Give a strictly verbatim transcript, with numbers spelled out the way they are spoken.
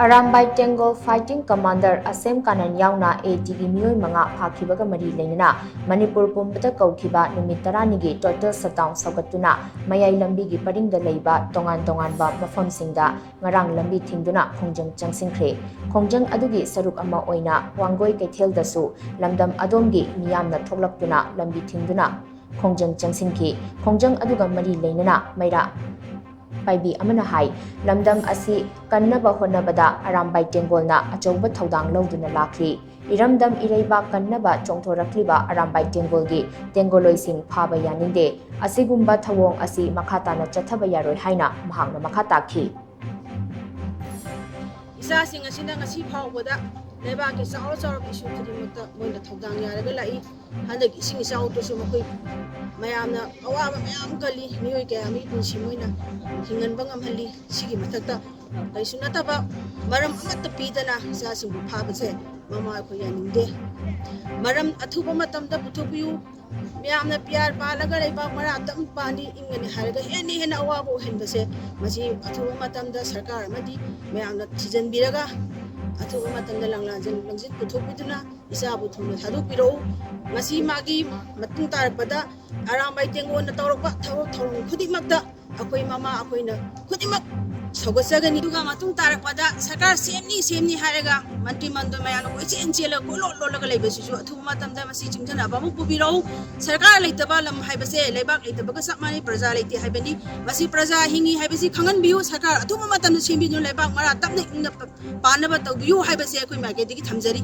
Arambai ꯇꯦꯡꯒꯣꯜ fighting commander ꯑꯁꯦꯝ Kanan ꯌꯥꯎꯅ AT ꯒꯤ ꯃꯤꯑꯣꯏ ꯃꯉꯥ ꯐꯥꯈꯤꯕꯒ ꯃꯔꯤ ꯂꯩꯅꯅ ꯃꯅꯤꯄꯨꯔ ꯄꯨꯝꯕꯗ ꯀꯧꯈꯤꯕ ꯅꯨꯃꯤꯠ ꯇꯔꯥꯅꯤꯒꯤ total shutdown ꯁꯧꯒꯠꯇꯨꯅ ꯃꯌꯥꯏ ꯂꯝꯕꯤꯒꯤ ꯄꯔꯤꯡꯗ ꯂꯩꯕ ꯇꯣꯉꯥꯟ ꯇꯣꯉꯥꯟꯕ ꯃꯐꯝꯁꯤꯡꯗ ꯉꯔꯥꯡ ꯂꯝꯕꯤ ꯊꯤꯡꯗꯨꯅ ꯈꯣꯡꯖꯪ ꯆꯪꯁꯤꯟꯈ꯭ꯔꯦ꯫ ꯈꯣꯡꯖꯪ ꯑꯗꯨꯒꯤ ꯁꯔꯨꯛ ꯑꯃ ꯑꯣꯏꯅ ꯋꯥꯡꯒꯣꯏ ꯀꯩꯊꯦꯜꯗꯁꯨ ꯂꯝꯗꯝ ꯑꯗꯣꯝꯒꯤ ꯃꯤꯌꯥꯝꯅ ꯊꯣꯛꯂꯛꯇꯨꯅ ꯂꯝꯕꯤ ꯊꯤꯡꯗꯨꯅ ꯈꯣꯡꯖꯪ ꯆꯪꯁꯤꯟꯈꯤ꯫ ꯈꯣꯡꯖꯪ ꯑꯗꯨꯒ ꯃꯔꯤ ꯂꯩꯅꯅ ꯃꯩꯔꯥ ꯄꯥꯏꯕꯤ ꯑꯃꯅ ꯍꯥꯏ, ꯂꯝꯗꯝ ꯑꯁꯤ ꯀꯟꯅꯕ ꯍꯣꯠꯅꯕꯗ ꯑꯔꯥꯝꯕꯥꯏ ꯇꯦꯡꯒꯣꯜꯅ ꯑꯆꯧꯕ ꯊꯧꯗꯥꯡ ꯂꯧꯗꯨꯅ ꯂꯥꯛꯂꯤ꯫ ꯏꯔꯝꯗꯝ ꯏꯔꯩꯕꯥꯛ ꯀꯟꯅꯕ ꯆꯣꯡꯊꯣꯔꯛꯂꯤꯕ ꯑꯔꯥꯝꯕꯥꯏ ꯇꯦꯡꯒꯣꯜꯒꯤ ꯇꯦꯡꯒꯣꯂꯣꯏꯁꯤꯡ ꯐꯥꯕ ꯌꯥꯅꯤꯡꯗꯦ꯫ ꯑꯁꯤꯒꯨꯝꯕ ꯊꯧꯑꯣꯡ ꯑꯁꯤ ꯃꯈꯥ ꯇꯥꯅ ꯆꯠꯊꯕ ꯌꯥꯔꯣꯏ ꯍꯥꯏꯅ ꯃꯍꯥꯛꯅ ꯃꯈꯥ ꯇꯥꯈꯤ꯫ ꯏꯆꯥꯁꯤꯡ ꯑꯁꯤꯅ ꯉꯁꯤ ꯐꯥꯎꯕꯗ ꯂꯩꯕꯥꯛꯀꯤ ꯆꯥꯎꯔ ꯆꯥꯎꯔꯕ issue ꯈꯨꯗꯤꯡꯃꯛꯇ ꯃꯣꯏꯅ ꯊꯧꯗꯥꯡ ꯌꯥꯔꯒ ꯂꯥꯛꯏ꯫ ꯍꯟꯗꯛ ꯏꯁꯤꯡ ꯏꯆꯥꯎꯗꯁꯨ ꯃꯈꯣꯏ ꯃꯌꯥꯝꯅ ꯑꯋꯥꯕ ꯃꯌꯥꯝ ꯀꯜꯂꯤ꯫ ꯃꯤꯑꯣꯏ ꯀꯌꯥ ꯑꯃꯒꯤ ꯄꯨꯟꯁꯤ ꯃꯣꯏꯅ ꯍꯤꯡꯍꯟꯕ ꯉꯝꯍꯜꯂꯤ꯫ ꯁꯤꯒꯤ ꯃꯊꯛꯇ ꯀꯔꯤꯁꯨ ꯅꯠꯇꯕ ꯃꯔꯝ ꯑꯃꯠꯇ ꯄꯤꯗꯅ ꯏꯆꯥꯁꯤꯡꯕꯨ ꯐꯥꯕꯁꯦ ꯃꯃꯥ ꯑꯩꯈꯣꯏ ꯌꯥꯅꯤꯡꯗꯦ꯫ ꯃꯔꯝ ꯑꯊꯨꯕ ꯃꯇꯝꯗ ꯄꯨꯊꯣꯛꯄꯤꯌꯨ꯫ ꯃꯌꯥꯝꯅ ꯄꯤꯌꯥꯔ ꯄꯥꯜꯂꯒ ꯂꯩꯕꯥꯛ ꯃꯔꯥ ꯇꯞꯅ ꯄꯥꯟꯅꯤ, ꯏꯪꯒꯅꯤ ꯍꯥꯏꯔꯒ ꯍꯦꯟꯅ ꯍꯦꯟꯅ ꯑꯋꯥꯕ ꯑꯣꯏꯍꯟꯕꯁꯦ, ꯃꯁꯤ ꯑꯊꯨꯕ ꯃꯇꯝꯗ ꯁꯔꯀꯥꯔ ꯑꯃꯗꯤ ꯃꯌꯥꯝꯅ ꯊꯤꯖꯤꯟꯕꯤꯔꯒ ꯑꯊꯨꯕ ꯃꯇꯝꯗ ꯂꯥꯡꯂꯥꯟꯁꯤꯡ ꯂꯪꯖꯤꯟ ꯄꯨꯊꯣꯛꯄꯤꯗꯨꯅ ꯏꯆꯥꯕꯨ ꯊꯨꯅ ꯊꯥꯗꯣꯛꯄꯤꯔꯛꯎ꯫ ꯃꯁꯤ ꯃꯥꯒꯤ ꯃꯇꯨꯡ ꯇꯥꯔꯛꯄꯗ ꯑꯔꯥꯝꯕꯥꯏ ꯇꯦꯡꯒꯣꯟꯅ ꯇꯧꯔꯛꯄ ꯊꯕꯛ ꯊꯧꯔꯝ ꯈꯨꯗꯤꯡꯃꯛꯇ ꯑꯩꯈꯣꯏ ꯃꯃꯥ ꯑꯩꯈꯣꯏꯅ ꯈꯨꯗꯤꯡꯃꯛ ꯁꯧꯒꯠꯆꯒꯅꯤ꯫ ꯑꯗꯨꯒ ꯃꯇꯨꯡ ꯇꯥꯔꯛꯄꯗ ꯁꯔꯀꯥꯔ ꯁꯦꯝꯅꯤ ꯁꯦꯝꯅꯤ ꯍꯥꯏꯔꯒ ꯃꯟꯇ꯭ꯔꯤ ꯃꯟꯗꯜ ꯃꯌꯥꯝꯅ ꯀꯣꯏꯆꯦꯟ ꯆꯦꯜꯂꯒ ꯀꯣꯏꯂꯣꯠ ꯂꯣꯠꯂꯒ ꯂꯩꯕꯁꯤꯁꯨ ꯑꯊꯨꯕ ꯃꯇꯝꯗ ꯃꯁꯤ ꯆꯤꯡꯁꯤꯟꯅꯕ ꯑꯃ ꯄꯨꯕꯤꯔꯛꯎ꯫ ꯁꯔꯀꯥꯔ ꯂꯩꯇꯕ ꯂꯝ ꯍꯥꯏꯕꯁꯦ ꯂꯩꯕꯥꯛ ꯂꯩꯇꯕꯒ ꯆꯞ ꯃꯥꯟꯅꯩ, ꯄ꯭ꯔꯖꯥ ꯂꯩꯇꯦ ꯍꯥꯏꯕꯅꯤ꯫ ꯃꯁꯤ ꯄ꯭ꯔꯖꯥ ꯍꯤꯡꯉꯤ ꯍꯥꯏꯕꯁꯤ ꯈꯪꯍꯟꯕꯤꯌꯨ꯫ ꯁꯔꯀꯥꯔ ꯑꯊꯨꯕ ꯃꯇꯝꯗ ꯁꯦꯝꯕꯤꯗꯨꯅ ꯂꯩꯕꯥꯛ ꯃꯔꯥ ꯇꯞꯅ ꯏꯪꯅ ꯄꯥꯟꯅꯕ ꯇꯧꯕꯤꯌꯨ ꯍꯥꯏꯕꯁꯦ ꯑꯩꯈꯣꯏ ꯃꯥꯏꯀꯩꯗꯒꯤ ꯊꯝꯖꯔꯤ꯫